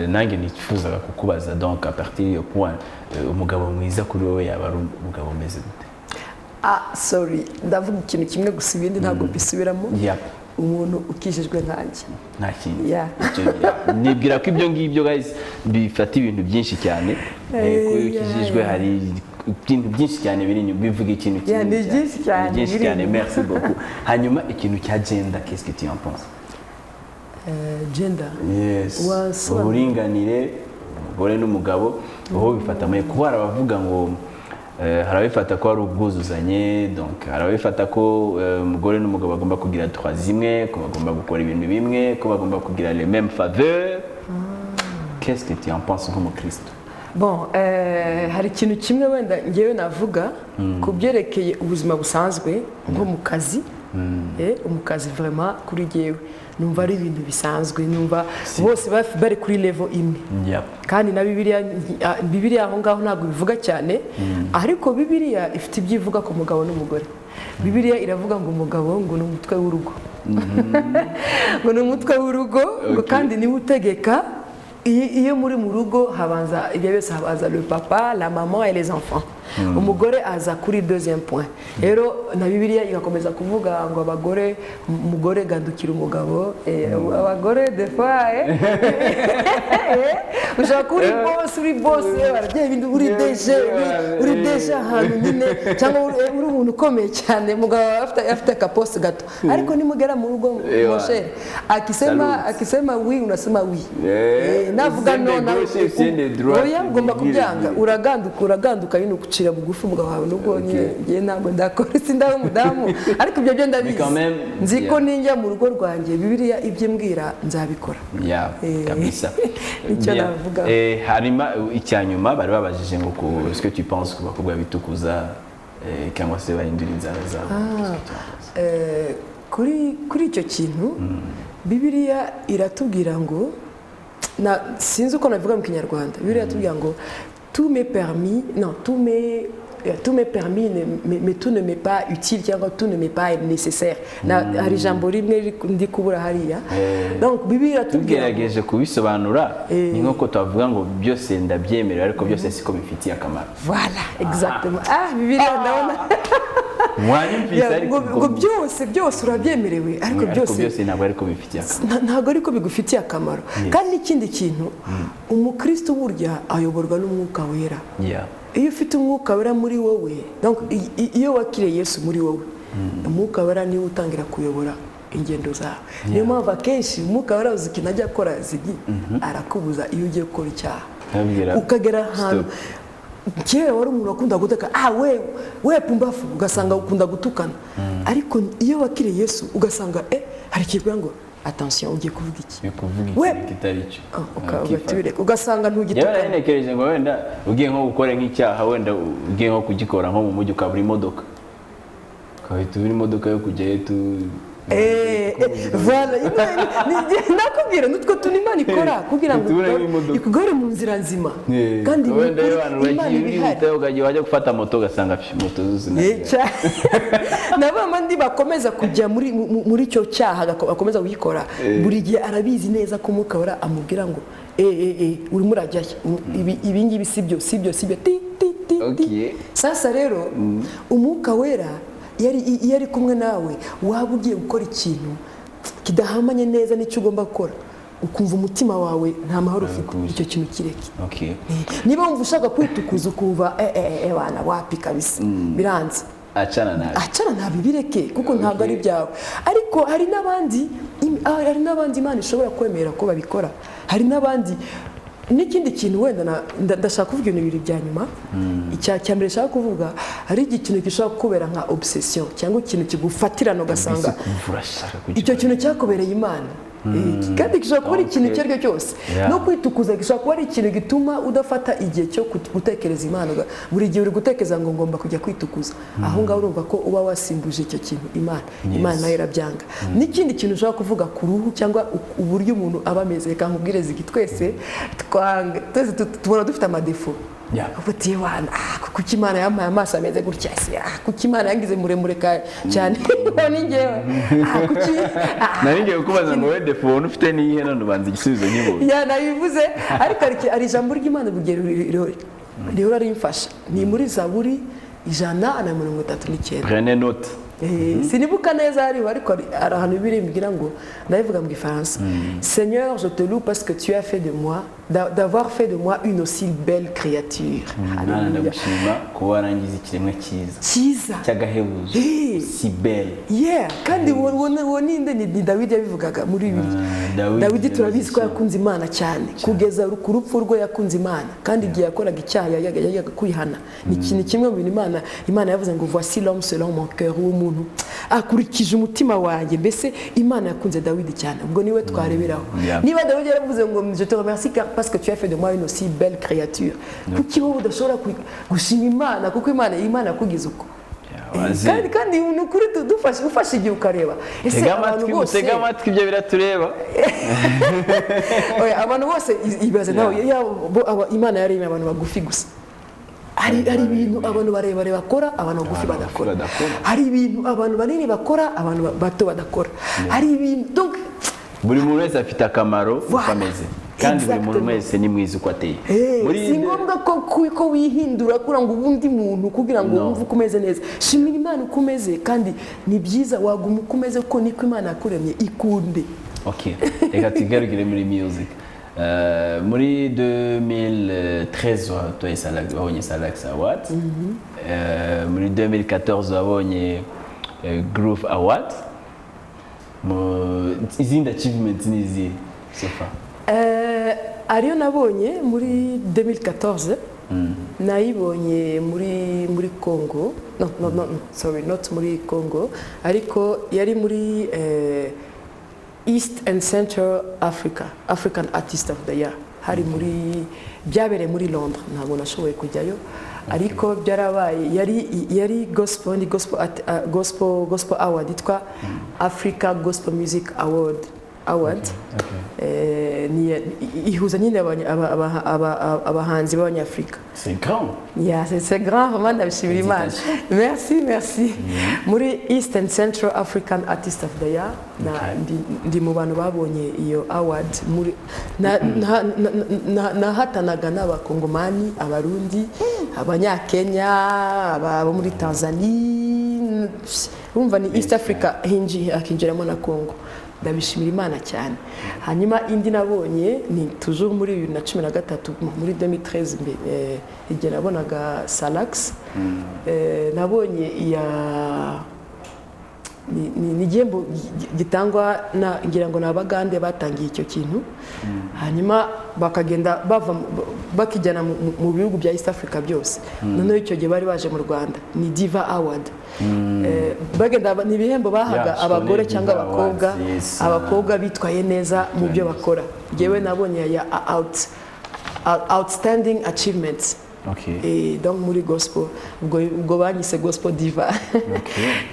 nanjye nifuzaga kukubaza. Donc à partir yo point, umugabo mwiza kuri wowe yaba ari umugabo umeze gute? Ah, sorry, ndavuga ikintu kimwe gusa, ibindi ntabwo mbisubiramo. Umuntu ukijijwe nkanjye. Nta kindi. Yeah. Nibwira ko ibyo ngibyo, guys, bifata ibintu byinshi cyane. Ko iyo ukijijwe hari ibintu byinshi cyane biri inyuma, bivuga ikintu Yeah, kinini. Ni byinshi cyane Ni byinshi biri cyane. inyuma. Merci beaucoup. Hanyuma ikintu cya gender, qu'est-ce que tu en penses? Gender? Yes. Wasobanura. Uburinganire, umugore n'umugabo, aho bifata amaye kuba hari abavuga ngo hari ababifata ko ari ubwuzuzanye, donc hari ababifata ko umugore n'umugabo bagomba kugira droit zimwe, ko bagomba gukora ibintu bimwe, ko bagomba kugira les mêmes faveurs. Qu'est-ce que tu en penses nk'umukristo? Bon, hari ikintu kimwe wenda ngewe navuga ku byerekeye ubuzima busanzwe, nko mu kazi. Mu kazi, vraiment, kuri jyewe numva ari ibintu bisanzwe, numva bose bari kuri level imwe. Kandi na Bibiliya, Bibiliya aho ngaho ntabwo bivuga cyane, ariko Bibiliya ifite ibyo ivuga ku mugabo n'umugore. Bibiliya iravuga ngo umugabo ngo ni umutwe w'urugo, ngo ni umutwe w'urugo, ngo kandi niwe utegeka. Iyo muri mu rugo habanza ibyo byose, habanza le papa, la maman et les enfants. Umugore aza kuri deuxième point. Rero na Bibiliya igakomeza kuvuga ngo abagore, umugore gandukira umugabo. Abagore des fois, ushobora kuba uri boss, uri boss, barabyeyi ibindi, uri DG, uri DG ahantu nyine, cyangwa uri umuntu ukomeye cyane, umugabo aba afite akaposte gato, ariko nimugera mu rugo, mon cher, akisema Salute. akisema oui, unasema oui. Navuga Usiende no nawe gauche, usiende droite, oya, ugomba bigire kubyanga. bigire. Uraganduka, uraganduka nyine, ukucira bugufi umugabo wawe, nubwo nyine njye ntabwo ndakora, sindaba umudamu, ariko ibyo byo ndabizi. Mais quand même, Nzi ko yeah. ninjya mu rugo rwanjye, Bibiliya ibyo imbwira nzabikora. Kabisa. Nicyo Bien. navuga. Hanyuma icya nyuma bari babajije ngo ku est-ce que tu penses ku bakobwa bitukuza, cyangwa se bahindura inzara zabo? Qu'est-ce que tu en penses? Kuri icyo kintu, Bibiliya iratubwira ngo na sinzi uko nabivuga mu Kinyarwanda, Bibiliya iratubwira ngo tout m'est permis, non, tout m'est permis, mais tout ne m'est pas utile, cyangwa tout ne m'est pas nécessaire. Hari ijambo rimwe ndi kubura hariya. Donc Bibiliya iratubwira ngo Tugerageje kubisobanura, ni nk'uko twavuga ngo byose ndabyemerewe, ariko byose siko bifitiye akamaro. Voilà, exactement. Ah, Bibiliya ndabona. Mwanyumvise? Yeah, Ariko ngo byose, byose urabyemerewe, ariko ariko byose byose ntabwo ariko bifitiye akamaro. Ntabwo ariko bigufitiye akamaro. Kandi n'ikindi kintu, umukristo burya ayoborwa n'Umwuka Wera. Iyo ufite Umwuka Wera muri wowe, donc iyo wakiriye Yesu muri wowe, Umwuka Wera niwe utangira kuyobora ingendo zawe. Niyo mpamvu akenshi Umwuka Wera, uzi ikintu ajya akora, Zigi? Arakubuza iyo ugiye gukora icyaha. Abwira, Ukagera ahantu "Stop." Kera wari umuntu wakunda guteka, ah, we we pumbafu, ugasanga ukunda gutukana, ariko iyo wakiriye Yesu ugasanga hari ikintu ngo attention, ugiye kuvuga iki? Uri kuvuga ikintu kitari cyo. Ah, ugahita ubireka, ugasanga Njyewe ntugitukana. nari ntekereje ngo wenda ugiye nko gukora nk'icyaha, wenda ugiye nko kugikora nko mu mujyi, ukabura imodoka, ukahita ubura imodoka yo kujyayo tu Voilà, nakubwira nutwo tuntu Imana ikora kugira ngo Tubure nk'imodoka. Ikugore mu nzira nzima. Kandi ni wenda iyo ukuri, abantu Imana bagiye iba ihari. urihuta, ukajya wajya gufata moto ugasanga pfi, moto zose Cyane. Na ba bandi bakomeza kujya muri icyo cyaha, bakomeza kugikora buri gihe, arabizi neza ko Umwuka Wera amubwira ngo urimo urajyayo, ibi ngibi si byo, si byo, si byo, ti ti ti ti. Sasa rero Umwuka Wera iyo ari kumwe nawe, waba ugiye gukora ikintu kidahamanye neza n'icyo ugomba gukora, ukumva umutima wawe nta mahoro ufite, icyo kintu kireke. Niba wumva ushaka kwitukuza, ukumva wana wapi kabisa, biranze, Acana nabi. Acana ntabibireke, kuko ntabwo ari ibyawe. Ariko hari n'abandi Imana ishobora kwemera ko babikora, hari n'abandi. N'ikindi kintu wenda ndashaka kuvuga ibintu bibiri bya nyuma. Icya cya mbere nshaka kuvuga, hari ikintu gishobora kukubera nka obsession, cyangwa ikintu kigufatirana, ugasanga Mbese kumva urashaka kugikora. Icyo kintu cyakubereye Imana. Kandi gishobora kuba ari ikintu icyo ari cyo cyose. No kwitukuza gishobora kuba ari ikintu gituma udafata igihe cyo gutekereza Imana. Buri gihe uri gutekereza ngo ngomba kujya kwitukuza. Aho ngaho urumva ko uba wasimbuje icyo kintu Imana. Imana nayo irabyanga. N'ikindi kintu ushobora kuvuga ku ruhu cyangwa uburyo umuntu aba ameze, reka nkubwire Zigi, twese twese tubona dufite amadéfauts. Uti wana, ah, kuki Imana yampaye amaso ameze gutya se? Ah, kuki Imana yangize muremure cyane? Ni njyewe, ah, kuki, ah, Nari ngiye kukubaza ngo we défaut ubona ufite niyihe, none ubanza igisubizo nkibonye. Ya, nabivuze, ariko hari ijambo ry'Imana buri gihe rihora rimfasha, ni muri Zaburi 139. Prenez note. Sinibuka neza hariho, ariko hari ahantu Bibiliya imbwira ngo, ndabivuga mu Gifaransa: "Seigneur, je te loue parce que tu as fait de moi d'avoir fait de moi une aussi belle créature." Mwana, Hallelujah. ndagushima kuba warangiza ikiremwa cyiza cyiza cy'agahebuzo, si belle. Yeah, kandi uwo ninde? Ni Dawidi yabivugaga muri Bibiliya. Dawidi. Dawidi turabizi ko yabivuze. Yakunze Imana cyane kugeza ku rupfu rwe. Yakunze Imana, kandi igihe yakoraga icyaha yajyaga kwihana. Ni ikintu kimwe mu bintu Imana yavuze ngo: "Voici l'homme selon mon cœur", uwo muntu akurikije umutima wanjye. Mbese Imana yakunze Dawidi cyane, ubwo niwe twareberaho. Niba Dawidi yaravuze ngo: "Je te remercie car parce que tu as fait de moi une aussi belle créature", kuki wowe udashobora gushima Imana kuko Imana yakugize uko? Wazi. Kandi ni ukuri, ufashe igihe ukareba ese Tega abantu amatwi, bose mutege amatwi, ibyo biratureba. Oya, abantu bose, ibaze nawe, yaba Imana yaremye abantu bagufi gusa. Hari ibintu abantu barebare bakora, abantu bagufi badakora. Badakora. Hari ibintu abantu banini bakora, abantu bato badakora. Hari ibintu, donc Buri muntu wese afite akamaro uko Voilà. ameze, kandi buri muntu Exactement. wese ni mwiza uko ateye. Si ngombwa ko wihindura kugira ngo ube undi muntu, kugira ngo No. wumve uko umeze neza. Shimira Imana uko umeze, kandi ni byiza waguma uko umeze kuko niko Imana yakuremye. Ikunde. Ok, reka tugarukire muri music. Muri 2013 watoye wabonye Salax Award. Muri 2014 wabonye Groove Award. Izindi achievements ni izihe so far? Ariyo nabonye muri 2014, nayibonye muri Congo. No, no, no, no, sorry, not muri Congo, ariko yari muri East and Central Africa, African Artist of the Year. Hari muri, byabereye muri Londres. Ntabwo nashoboye kujyayo, ariko byarabaye. Yari gospel, ni gospel gospel award yitwa Africa Gospel Music Award. Ihuza nyine abahanzi b'Abanyafurika. C'est grand. Yeah, c'est grand, vraiment, ndabishimira Imana. Merci, merci. Muri East and Central African Artist of the Year, ndi mu bantu babonye iyo award. Muri nahatanaga n'Abakongomani, Abarundi, Abanyakenya, abo muri Tanzania. Urumva ni East Africa, hakinjiramo na Congo. Ndabishimira Imana cyane. Hanyuma indi nabonye ni toujours muri 2013, muri 2013, igihe nabonaga Salax. Nabonye iya ni igihembo gitangwa na, ngira ngo ni Abagande batangiye icyo kintu, hanyuma bakagenda bava bakijyana mu bihugu bya East Africa byose. Noneho icyo gihe bari baje mu Rwanda, ni Diva Award. Bagenda ni ibihembo bahaga abagore Diva cyangwa abakobwa, Awards, yes. abakobwa bitwaye neza mu byo bakora. Njyewe nabonye ya outstanding achievements. Donc muri gospel, ubwo banyise gospel diva.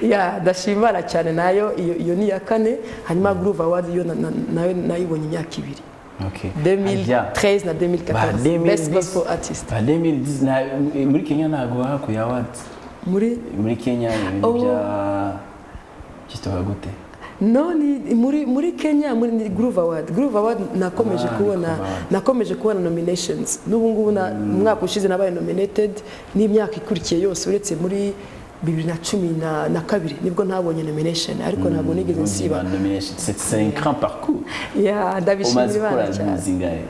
Yeah, ndashimana cyane nayo. Iyo ni iya kane. Hanyuma Groove Award yo nayo nayibonye imyaka 2, 2013 na 2014, Ba best 2010. gospel artist. Ba 2010 muri Kenya ntabwo bahakuye awards? Muri Muri Kenya ibintu Oh. bya byitwaga gute? No, ni muri Kenya, muri ni Groove Award. Groove Award nakomeje Ah, kubona Groove Award. nakomeje kubona nominations. N'ubu ngubu umwaka ushize nabaye nominated, n'imyaka ikurikiye yose, uretse muri 2012 nibwo ntabonye nomination, ariko ntabwo nigeze nsiba. Nomination, c'est un grand parcours. Yeah, ndabishimira Umaze Imana gukora cyane. album zingahe?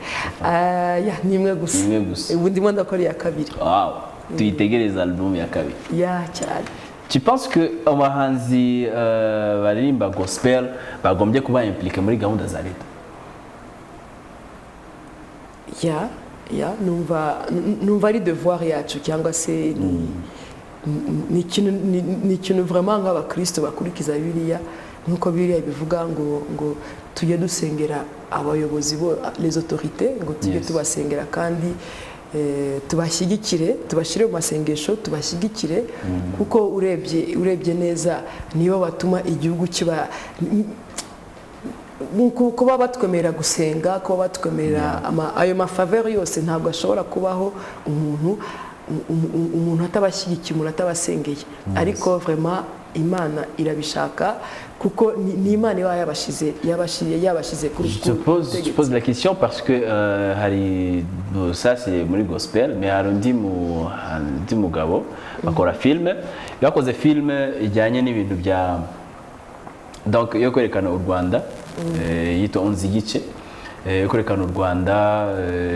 Ah, yeah, ni imwe gusa. Ni imwe gusa. Ubu ndimo ndakora iya kabiri. Wow, tuyitegereze album ya kabiri. Yeah, cyane. Tu penses que abahanzi baririmba gospel bagombye kuba impliqué muri gahunda za leta? Yeah, numva ari devoir yacu, cyangwa se ni ikintu vraiment nk'abakristo bakurikiza Bibiliya, nk'uko Bibiliya bivuga ngo tujye dusengera abayobozi bo, les autorités, ngo tujye tubasengera kandi tubashyigikire, tubashyire mu masengesho, tubashyigikire, kuko urebye neza nibo batuma igihugu kiba kuba batwemerera gusenga, kuba batwemerera ayo mafaveur yose. Ntabwo ashobora kubaho umuntu atabashyigikiye, umuntu atabasengeye. Ariko vraiment Imana irabishaka, kuko ni Imana iba yabashize kuri Je te pose la question parce que hari, bon, ça c'est muri gospel, mais hari undi mugabo bakora film, bakoze film ijyanye n'ibintu bya, donc yo kwerekana u Rwanda, yitwa Unzi Igice, yo kwerekana u Rwanda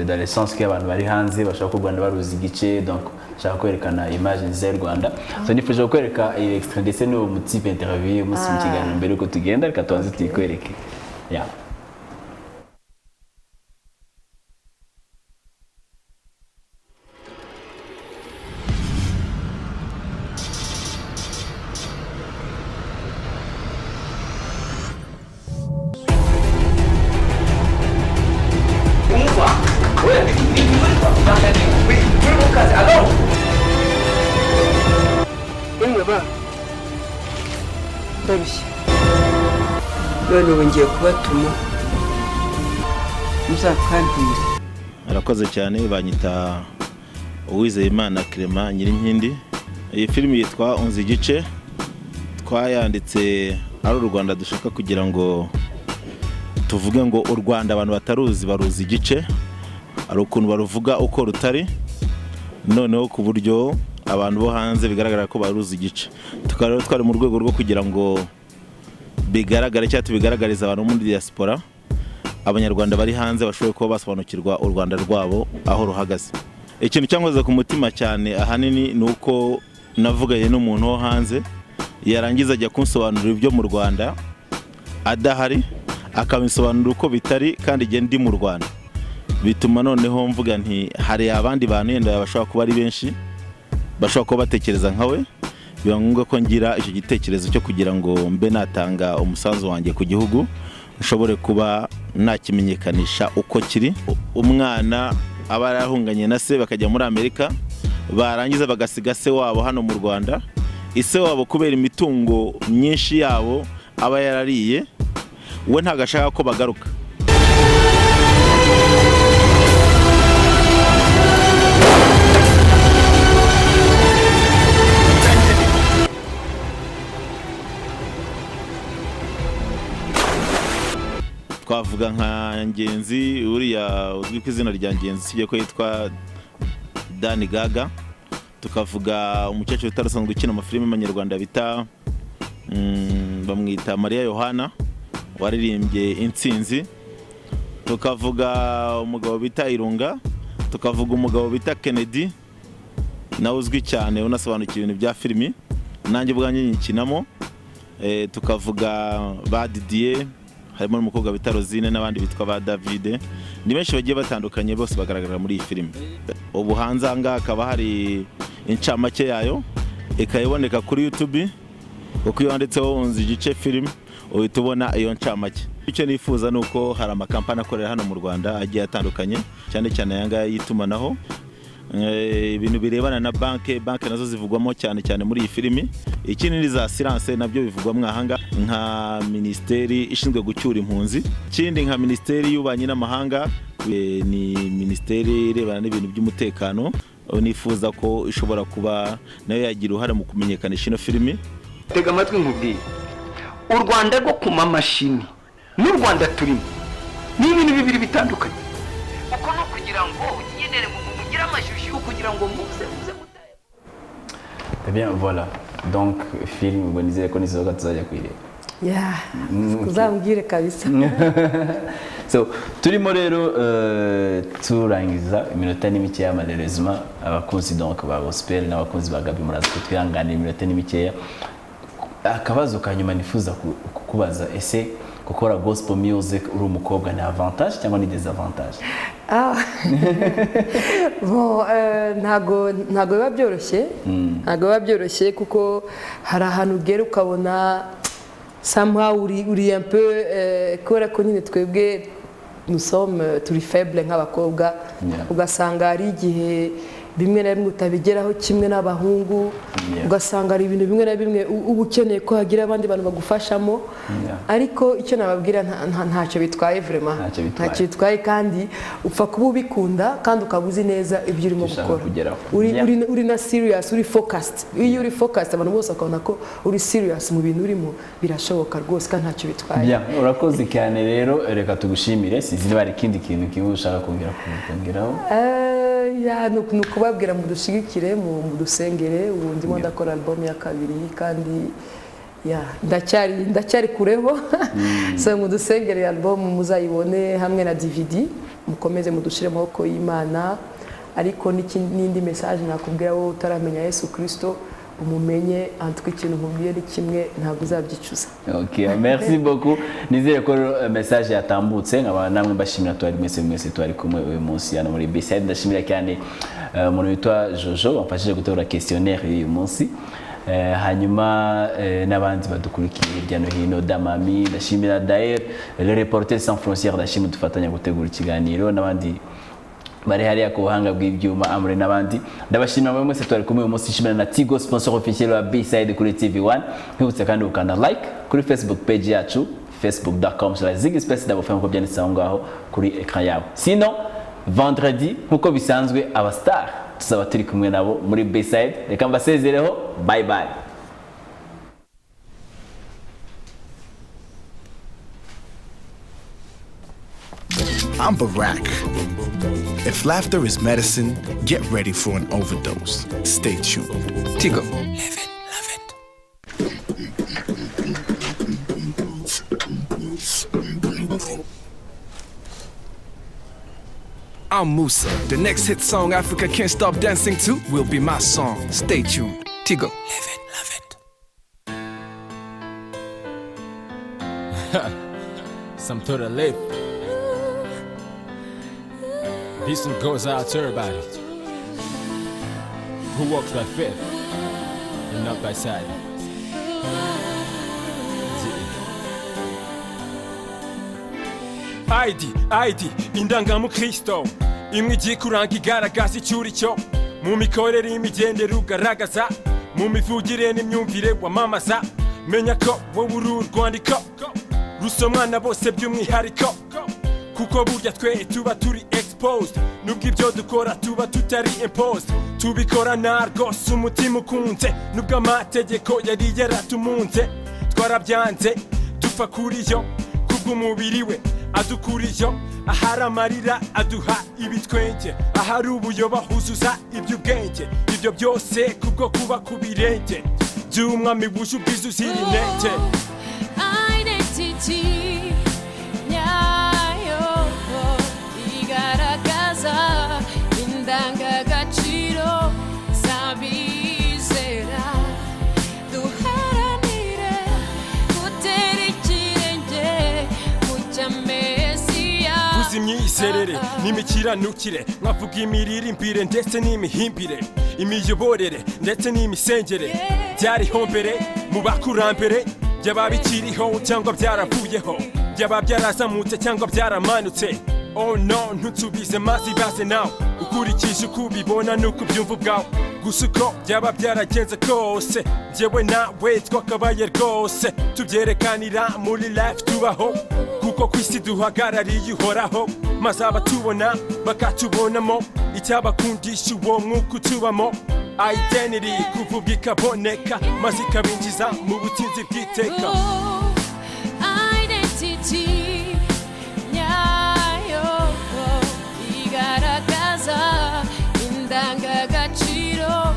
dans le sens que abantu bari hanze bashaka ko u Rwanda baruzi igice, donc bashaka kwerekana image nziza y'u Rwanda. So nifuje kukwereka iyi extrait ndetse n'uwo mutipe interview umunsi mu kiganiro. Mbere yuko tugenda, reka tubanze tuyikwereke, yeah. Umva, oya, ni muri kwa muganga, ni turi mu kazi. Alo, Yemwe ba, ndarushye. None ubu ngiye kubatuma muzakambwira. Arakoze cyane. Banyita Uwizeyimana Clement Nyirinkindi. Iyi filimi yitwa Unzi Igice. Twayanditse ari u Rwanda dushaka kugira ngo tuvuge ngo u Rwanda abantu bataruzi baruzi igice, hari ukuntu baruvuga uko rutari, noneho ku buryo abantu bo hanze bigaragara ko baruzi igice. Tukaba rero twari mu rwego rwo kugira ngo bigaragare cyangwa tubigaragarize abantu muri diaspora, Abanyarwanda bari hanze bashobore kuba basobanukirwa u Rwanda rwabo aho ruhagaze. Ikintu cyankoze ku mutima cyane ahanini ni uko navuganye n'umuntu wo hanze, yarangiza ajya kunsobanurira ibyo mu Rwanda adahari, akabisobanurira uko bitari kandi igihe ndi mu Rwanda. Bituma noneho mvuga nti hari abandi bantu yenda bashobora kuba ari benshi bashobora kuba batekereza nka we. Biba ngombwa ko ngira icyo gitekerezo cyo kugira ngo mbe natanga umusanzu wanjye ku gihugu, nshobore kuba nakimenyekanisha uko kiri. Umwana aba yarahunganye na se bakajya muri Amerika, barangiza bagasiga se wabo hano mu Rwanda. Ise wabo, kubera imitungo myinshi yabo aba yarariye, we ntabwo ashaka ko bagaruka. Twavuga nka Ngenzi, uriya uzwi ku izina rya Ngenzi usibye ko yitwa Dani Gaga. Tukavuga umukecuru utarasanzwe ukina amafilime y'amanyarwanda bita, bamwita Mariya Yohana, waririmbye Intsinzi. Tukavuga umugabo bita Irunga. Tukavuga umugabo bita Kennedy, nawe uzwi cyane unasobanukiwe ibintu bya filimi, nanjye ubwanjye nyikinamo. Tukavuga ba Didier, harimo n'umukobwa bita Rosine n'abandi bitwa ba Davide. Ni benshi bagiye batandukanye, bose bagaragara muri iyi filimi. Ubu hanze aha ngaha hakaba hari incamake yayo, ikaba iboneka kuri YouTube, kuko iyo wanditseho Unzi Igice filime uhita ubona iyo ncamake. Icyo nifuza ni uko hari amakampani akorera hano mu Rwanda agiye atandukanye, cyane cyane aya ngaya y'itumanaho, ibintu birebana na banke. Banke nazo zivugwamo cyane cyane muri iyi filimi. Ikindi ni za assurance, nabyo bivugwamo aha ngaha, nka minisiteri ishinzwe gucyura impunzi. Ikindi nka minisiteri y'ububanyi n'amahanga, ni minisiteri irebana n'ibintu by'umutekano. Nifuza ko ishobora kuba nayo yagira uruhare mu kumenyekanisha ino filimi. Tega amatwi nkubwiye, u Rwanda rwo ku mamashini n'u Rwanda turimo ni ibintu bibiri bitandukanye. Uko ni ukugira ngo nyine mugire amashyushyu, kugira ngo muze muze. Eh bien, voilà. Donc, film, ubwo nizere ko nisohoka tuzajya kuyireba. Yeah, uzambwire kabisa. So, turimo rero turangiza, iminota ni mikeya malheureusement. Abakunzi donc ba gospel n'abakunzi ba Gaby, muraza kutwihanganira, iminota ni mikeya. Akabazo ka nyuma nifuza kukubaza: ese gukora gospel music uri umukobwa ni avantage cyangwa ni désavantage? Ah. Bon, ntago biba byoroshye, ntago biba byoroshye, kuko hari ahantu ugera ukabona somehow uri un peu, kubera ko nyine twebwe nous sommes, turi faible nk'abakobwa. Ugasanga hari igihe Bimwe na bimwe utabigeraho kimwe n'abahungu. Ugasanga hari ibintu bimwe na bimwe uba ukeneye ko hagira abandi bantu bagufashamo. Ariko icyo nababwira, ntacyo bitwaye vraiment. Ntacyo bitwaye. Ntacyo bitwaye, kandi upfa kuba ubikunda kandi ukaba uzi neza ibyo urimo Ushaka gukora. kugeraho. Uri na serious, uri focused. Iyo uri focused, abantu bose bakabona ko uri serious mu bintu urimo, birashoboka rwose kandi ntacyo bitwaye. Bien, urakoze cyane rero, reka tugushimire. Sinzi niba hari ikindi kintu kimwe ushaka kongera kongeraho. Ya, ni ukubabwira mudushigikire, mudusengere. Ubu ndimo ndakora album ya kabiri kandi ya ndacyari kureho, so mudusengere album muzayibone hamwe na DVD. Mukomeze mudushire mu maboko y'Imana. Ariko n'indi message nakubwira, wowe utaramenya Yesu Kristo, umumenye antwe. Ikintu nkubwiye ni kimwe, ntabwo uzabyicuza. Ok, merci beaucoup. Nizere ko rero, message yatambutse. Nkaba namwe mbashimira, twari mwese mwese twari kumwe uyu munsi hano muri B-side. Ndashimira cyane umuntu witwa Jojo wamfashije gutegura questionnaire y'uyu munsi. Hanyuma n'abandi badukurikiye hirya no hino, Damami, ndashimira Daer, le reporter sans frontières, ndashimira dufatanya gutegura ikiganiro n'abandi bari hariya ku buhanga bw'ibyuma, Amure n'abandi. Ndabashimira mwe mwese twari kumwe uyu munsi. Nshimira na Tigo, sponsor officiel wa B-side kuri TV1. Nkwibutsa kandi gukanda like kuri Facebook page yacu, facebook.com/zigispace nkuko byanditse aho ngaho kuri écran yawe. Sinon vendredi, nkuko bisanzwe, aba star tuzaba turi kumwe nabo muri B-side. Reka mbasezereho, bye bye. I'm Barack. If laughter is medicine, get ready for an overdose. Stay tuned. Tigo. Live it, love it. I'm Musa. The next hit song Africa can't stop dancing to will be my song. Stay tuned. Tigo. Live it, love it. Some to the left. This one goes out to everybody who walks by faith and not by sight. Yeah. ID, ID, indangamukristo imwe igiye kuranga, igaragaza icyo uri cyo mu mikorere, imigendere ugaragaza, mu mivugire n'imyumvire wamamaza. Menya ko wowe uri urwandiko rusomwa na bose by'umwihariko, kuko burya twe tuba turi exposed, nubwo ibyo dukora tuba tutari imposed. Tubikora na rwose umutima ukunze, nubwo amategeko yari yaratumunze. Twarabyanze dupfa kuri yo kubw'umubiri we adukuriyo. Ahari amarira aduha ibitwenge, ahari ubuyoba huzuza iby'ubwenge. Ibyo byose kubwo kuba ku birenge by'umwami wuje ubwiza uzira intege. Identity nyayo igaragaza indangagaciro z'abizera. Duharanire gutera ikirenge mu cya Mesiya. Vuza imyizerere n'imikiranukire, nkavuga imiririmbire ndetse n'imihimbire, imiyoborere ndetse n'imisengere. Byariho mbere mu bakurambere, byaba bikiriho cyangwa byaravuyeho, byaba byarazamutse cyangwa byaramanutse. Oh no, ntutubize mazi, baze nawe ukurikije uko ubibona n'uko ubyumva ubwawe. Gusa uko byaba byaragenze kose, njyewe nawe twakabaye rwose tubyerekanira muri life tubaho, kuko ku isi duhagarariye uhoraho, maze abatubona bakatubonamo icyabakundisha uwo mwuka utubamo. Identity kuvuga ikaboneka, maze ikabinjiza mu butsinzi bw'iteka. Identity nyayo igaragaza indangagaciro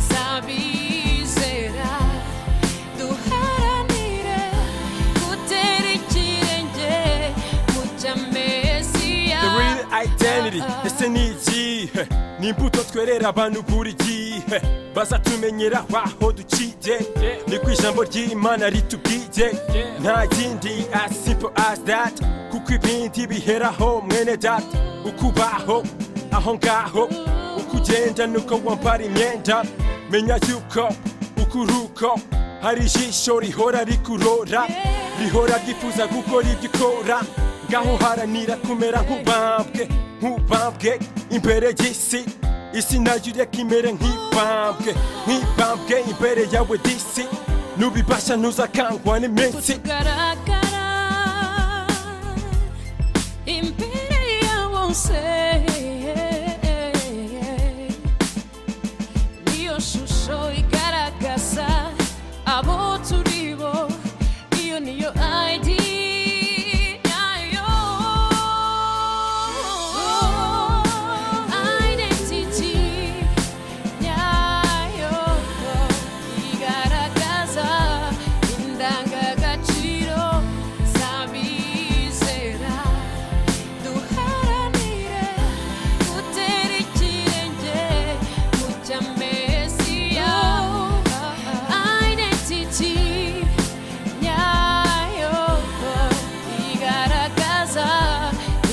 z'abizera. Duharanire gutera ikirenge mu cya Mesiya. The real identity ese ni igihe? Ni imbuto twerera abantu buri gihe, bazatumenyera aho duciye. Ni ku ijambo ry'Imana ritubwiye, nta kindi, as simple as that. Kuko ibindi biheraho, mwene data. Ukubaho aho ngaho, uko ugenda nuko wambara imyenda, menya yuko uko uri uko hari ijisho rihora rikurora, rihora ryifuza gukora ibyo ukora. Ngaho haranira kumera nk'ubambwe, nk'ubambwe imbere y'isi. Isi nayo ireka imere nk'ibambwe, nk'ibambwe imbere yawe disi. Nubibasha ntuzakangwa n'iminsi. Kugaragara imbere ya bose, niyo shusho igaragaza abo turi bo, iyo niyo ID yayo, identity yayo igaragaza indangagaciro z'abizera. Duharanire gutera ikirenge mu cya Mesiya, identity nyayo igaragaza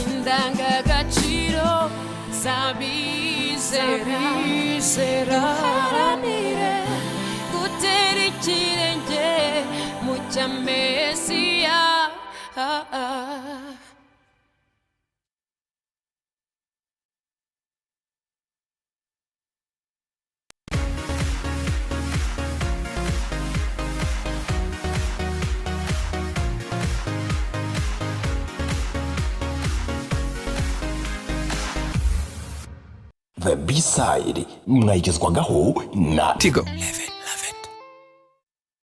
indangagaciro z'abizera. Duharanire gutera ikirenge mu cya Mesiya. The B-side mwayigezwagaho na Tigo.